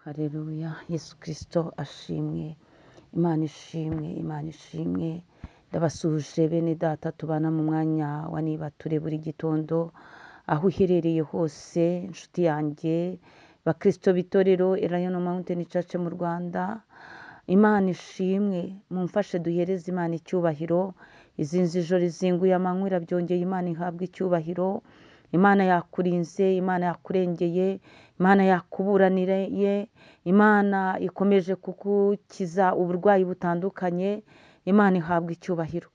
Hareruya, Yesu Kirisito ashimwe, Imana ishimwe, Imana ishimwe. Ndabasuhuje bene data tubana mu mwanya wa nibature buri gitondo, aho uherereye hose, inshuti yanjye, bakristo b'itorero Elayono Mountain Church mu Rwanda. Imana ishimwe, mumfashe duhereze Imana icyubahiro. Izinze ijoro izinguye amanywa irabyongeye, Imana ihabwe icyubahiro. Imana yakurinze, Imana yakurengeye, Imana yakuburaniriye, Imana ikomeje kugukiza uburwayi butandukanye, Imana ihabwa icyubahiro.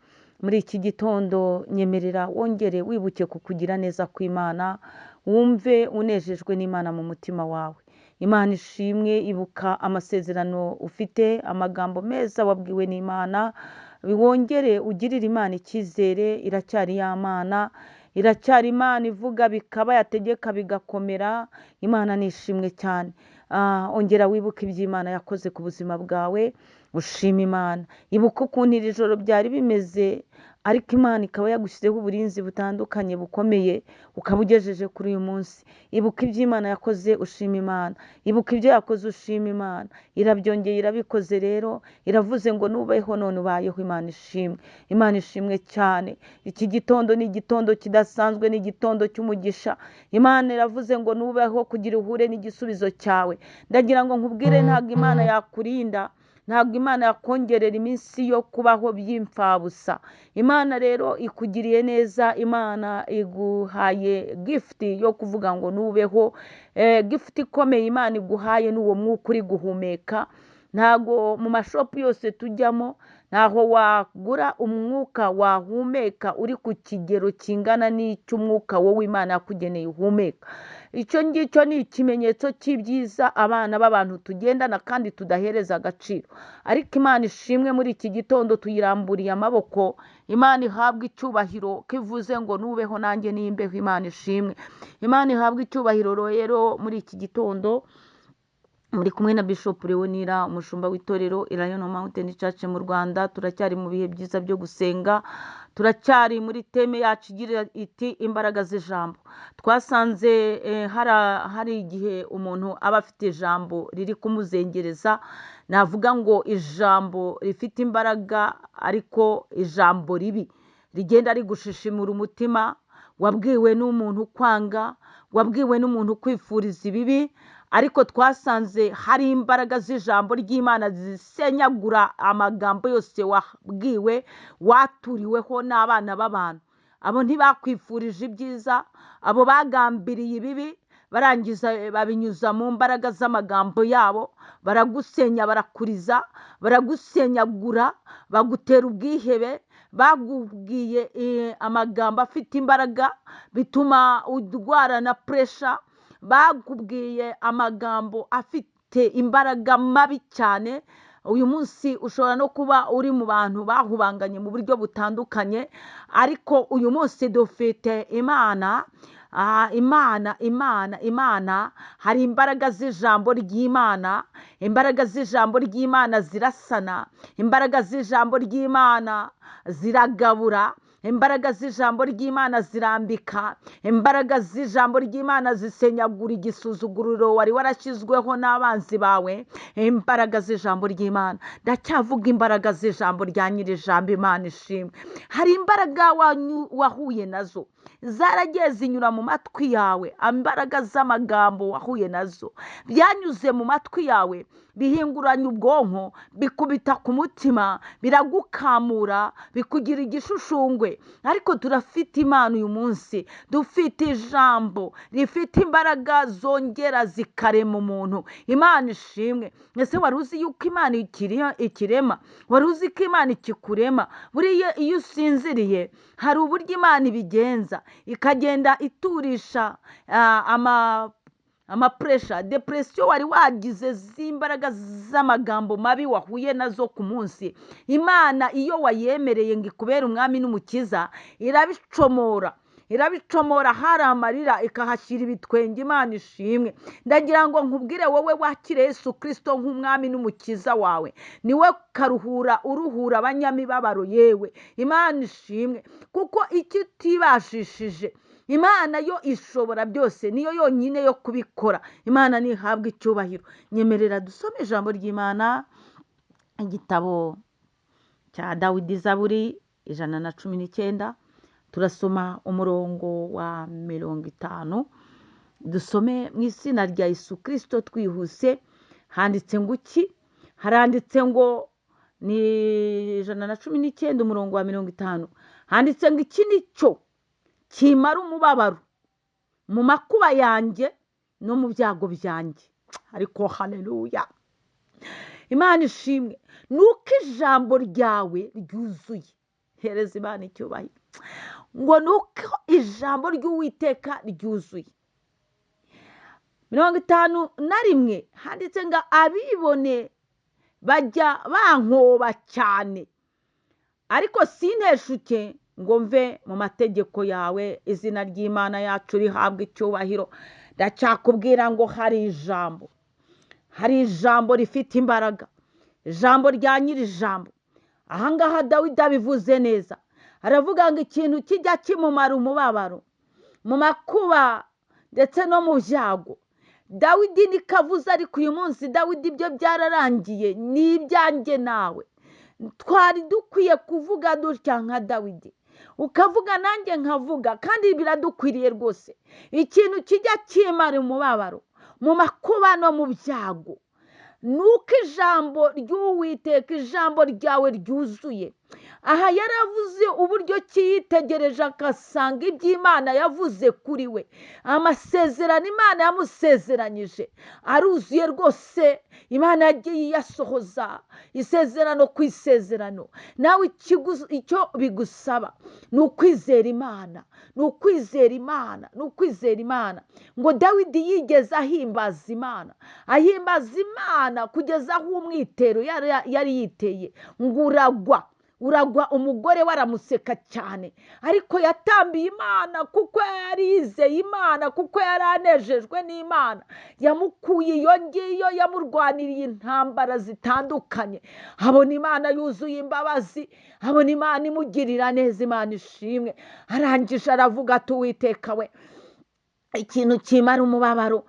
Muri iki gitondo nyemerera wongere wibuke kukugira neza kw'Imana, wumve unejejwe n'Imana mu mutima wawe. Imana ishimwe, ibuka amasezerano ufite, amagambo meza wabwiwe n'Imana, wongere ugirire Imana icyizere, iracyari ya Mana, iracyari Imana ivuga bikaba, yategeka bigakomera. Imana ni ishimwe cyane. Ongera wibuke iby'Imana yakoze ku buzima bwawe, ushima Imana. Ibuka ukuntu iri joro byari bimeze, ariko Imana ikaba yagushyizeho uburinzi butandukanye bukomeye, ukaba ugejeje kuri uyu munsi. Ibuka iby'Imana yakoze, ushima Imana. Ibuka ibyo yakoze, ushima Imana. Irabyongeye, irabikoze rero, iravuze ngo nubeho none ubayeho. Imana ishimwe, Imana ishimwe cyane. Iki gitondo ni igitondo kidasanzwe, ni igitondo cy'umugisha. Imana iravuze ngo nubeho kugira uhure n'igisubizo cyawe. Ndagira ngo nkubwire, ntabwo Imana yakurinda, ntabwo Imana yakongerera iminsi yo kubaho by'imfabusa. Imana rero ikugiriye neza, Imana iguhaye gift yo kuvuga ngo nubeho. Gift ikomeye Imana iguhaye ni uwo mwuka uri guhumeka. Ntabwo mu mashopu yose tujyamo ntaho wagura umwuka wahumeka uri ku kigero kingana n'icy'umwuka wowe Imana yakugeneye uhumeka. Icyo ngicyo ni ikimenyetso cy'ibyiza abana b'abantu tugendana kandi tudahereza agaciro. Ariko Imana ishimwe, muri iki gitondo tuyiramburiye amaboko, Imana ihabwe icyubahiro ko ivuze ngo nubeho nanjye nimbeho. Imana ishimwe, Imana ihabwe icyubahiro. Rero muri iki gitondo muri kumwe na Bishop Leonira, umushumba w'itorero Elayono Mountain Church mu Rwanda. Turacyari mu bihe byiza byo gusenga, turacyari muri theme yacu igira iti imbaraga z'ijambo. Twasanze hari igihe umuntu aba afite ijambo riri kumuzengereza, navuga ngo ijambo rifite imbaraga, ariko ijambo ribi rigenda rigushishimura umutima, wabwiwe n'umuntu ukwanga, wabwiwe n'umuntu ukwifuriza ibibi. Ariko twasanze hari imbaraga z'ijambo ry'Imana zisenyagura amagambo yose wabwiwe, waturiweho n'abana b'abantu. Abo ntibakwifurije ibyiza, abo bagambiriye ibibi, barangiza babinyuza mu mbaraga z'amagambo yabo, baragusenya, barakuriza, baragusenyagura, bagutera ubwihebe, bagubwiye amagambo afite imbaraga bituma urwara na pressure, bakubwiye amagambo afite imbaraga mabi cyane. Uyu munsi ushobora no kuba uri mu bantu bahubanganye mu buryo butandukanye, ariko uyu munsi dufite Imana. Imana, Imana, Imana. Hari imbaraga z'ijambo ry'Imana, imbaraga z'ijambo ry'Imana zirasana, imbaraga z'ijambo ry'Imana ziragabura, imbaraga z'ijambo ry'Imana zirambika, imbaraga z'ijambo ry'Imana zisenyagura igisuzuguriro wari warashyizweho n'abanzi bawe. Imbaraga z'ijambo ry'Imana, ndacyavuga imbaraga z'ijambo rya nyir'ijambo. Imana ishimwe. Hari imbaraga wahuye nazo zaragiye zinyura mu matwi yawe, imbaraga z'amagambo wahuye nazo byanyuze mu matwi yawe, bihinguranya ubwonko, bikubita ku mutima, biragukamura, bikugira igishushungwe. Ariko turafite Imana uyu munsi, dufite ijambo rifite imbaraga zongera zikarema umuntu. Imana ishimwe. Ese wari uzi yuko Imana ikirema? Wari uzi ko Imana ikikurema? Buriya iyo usinziriye hari uburyo Imana ibigenza, ikagenda iturisha amapressure, depression wari wagize z'imbaraga z'amagambo mabi wahuye nazo ku munsi. Imana iyo wayemereye ngo ikubere umwami n'umukiza, irabicomora, irabicomora, hari amarira ikahashyira ibitwenge. Imana ishimwe. Ndagira ngo nkubwire wowe wakire Yesu Kristo nk'umwami n'umukiza wawe, niwe karuhura uruhura abanyamibabaro. Yewe, Imana ishimwe, kuko icyo utibashishije Imana yo ishobora byose, niyo yonyine yo kubikora. Imana ntihabwe icyubahiro. Nyemerera dusome ijambo ry'Imana, igitabo cya Dawidi, Zaburi 119, turasoma umurongo wa 50. Dusome mu izina rya Yesu Kirisito twihuse. Handitse ngo iki? Haranditse ngo ni 119 umurongo wa 50. Handitse ngo iki ni cyo kimara umubabaro mu makuba yanjye no mu byago byanjye. Ariko haleluya, Imana ishimwe, nuko ijambo ryawe ryuzuye. Hereza Imana icyubahiro. Ngo nuko ijambo ry'Uwiteka ryuzuye. 51 handitse ngo abibone bajya bankoba cyane, ariko sinteshuke ngo mve mu mategeko yawe. Izina ry'Imana yacu rihabwa icyubahiro. Ndacyakubwira ngo hari ijambo, hari ijambo rifite imbaraga, ijambo rya nyiri ijambo. Ahangaha Dawidi abivuze neza, aravuga ngo ikintu kijya kimumara umubabaro mu makuba ndetse no mu byago. Dawidi nikavuze, ariko uyu munsi Dawidi ibyo byararangiye, ni ibyanjye nawe. Twari dukwiye kuvuga dutya nka Dawidi, ukavuga nanjye nkavuga, kandi biradukwiriye rwose. Ikintu kijya kimara umubabaro mu makuba no mu byago, nuko ijambo ry'Uwiteka, ijambo ryawe ryuzuye. Aha yaravuze uburyo ki yitegereje agasanga iby'Imana yavuze kuri we, amasezerano Imana yamusezeranyije aruzuye rwose. Imana yagiye iyasohoza isezerano ku isezerano. Nawe icyo bigusaba ni ukwizera Imana, ni ukwizera Imana, ni ukwizera Imana. Ngo Dawidi yigeze ahimbaza Imana, ahimbaza Imana kugeza aho umwitero yari yiteye ngo uragwa, uragwa. Umugore we aramuseka cyane, ariko yatambiye Imana kuko yari yizeye Imana, kuko yari anejejwe n'Imana. Yamukuye iyo ngiyo, yamurwaniriye intambara zitandukanye. Abona Imana yuzuye imbabazi, abona Imana imugirira neza. Imana ishimwe. Arangije aravuga ati Uwiteka we, ikintu kimara umubabaro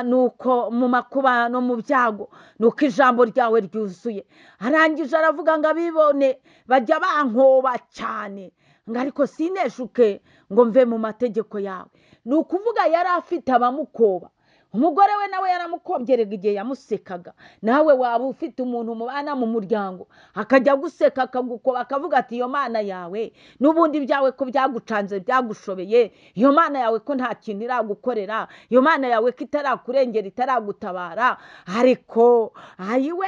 nuko mu makuba no mu byago, nuko ijambo ryawe ryuzuye. Arangije aravuga ngo abibone bajya bankoba cyane, ngo ariko sineshuke ngo mve mu mategeko yawe. Ni ukuvuga yari afite abamukoba. Umugore we nawe yaramukobye igihe yamusekaga. Nawe waba ufite umuntu mubana mu muryango akajya guseka akagukoba, akavuga ati iyo Mana yawe n'ubundi ibyawe ko byagucanze byagushobeye, iyo Mana yawe ko nta kintu iragukorera, iyo Mana yawe ko itarakurengera, itaragutabara. Ariko ayiwe,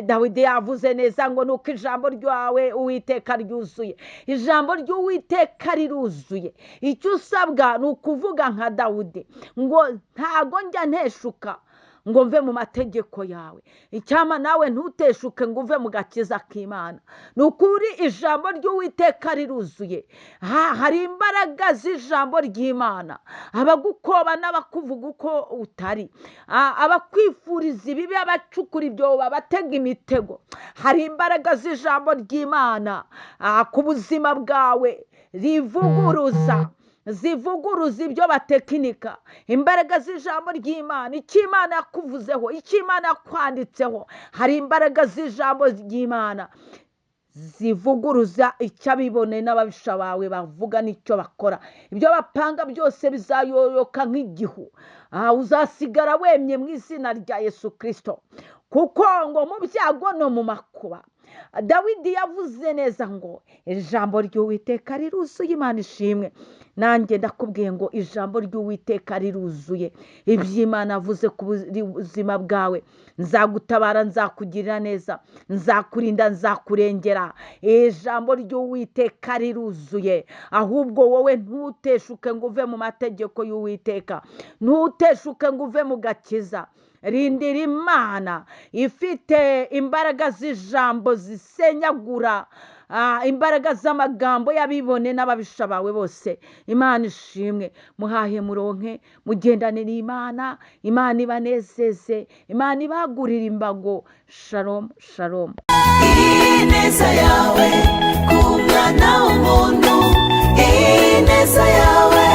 Dawidi yavuze neza ngo nuko ijambo ryawe Uwiteka ryuzuye. Ijambo ry'Uwiteka riruzuye. Icyo usabwa ni ukuvuga nka Dawidi ngo ntago njya nteshuka ngo mve mu mategeko yawe. Icyama nawe ntuteshuke ngo uve mu gakiza k'Imana. Ni ukuri ijambo ry'Uwiteka riruzuye. Hari imbaraga z'ijambo ry'Imana. Abagukoba n'abakuvuga uko utari, abakwifuriza ibibi, abacukura ibyobo, abatega imitego, hari imbaraga z'ijambo ry'Imana ku buzima bwawe rivuguruza, zivuguruza ibyo batekinika. Imbaraga z'ijambo ry'Imana, icyo Imana yakuvuzeho, icyo Imana yakwanditseho, hari imbaraga z'ijambo ry'Imana zivuguruza icyo abibone n'ababisha bawe bavuga n'icyo bakora. Ibyo bapanga byose bizayoyoka nk'igihu. Uzasigara wemye mu izina rya Yesu Kristo, kuko ngo mu byago no mu makuba. Dawidi yavuze neza ngo ijambo ry'Uwiteka riruzuye. Imana ishimwe. Nanjye ndakubwiye ngo ijambo ry'Uwiteka riruzuye. Iby'Imana avuze ku buzima bwawe, nzagutabara, nzakugirira neza, nzakurinda, nzakurengera. Ijambo ry'Uwiteka riruzuye. Ahubwo wowe ntuteshuke ngo uve mu mategeko y'Uwiteka, ntuteshuke ngo uve mu gakiza. Rindira Imana ifite imbaraga z'ijambo zisenyagura imbaraga z'amagambo y'abibone n'ababisha bawe bose. Imana ishimwe. Muhahe muronke, mugendane n'Imana, Imana ibanezeze, Imana ibagurire imbago. Shalom, shalom. Ineza yawe ku mwana w'umuntu, ineza yawe.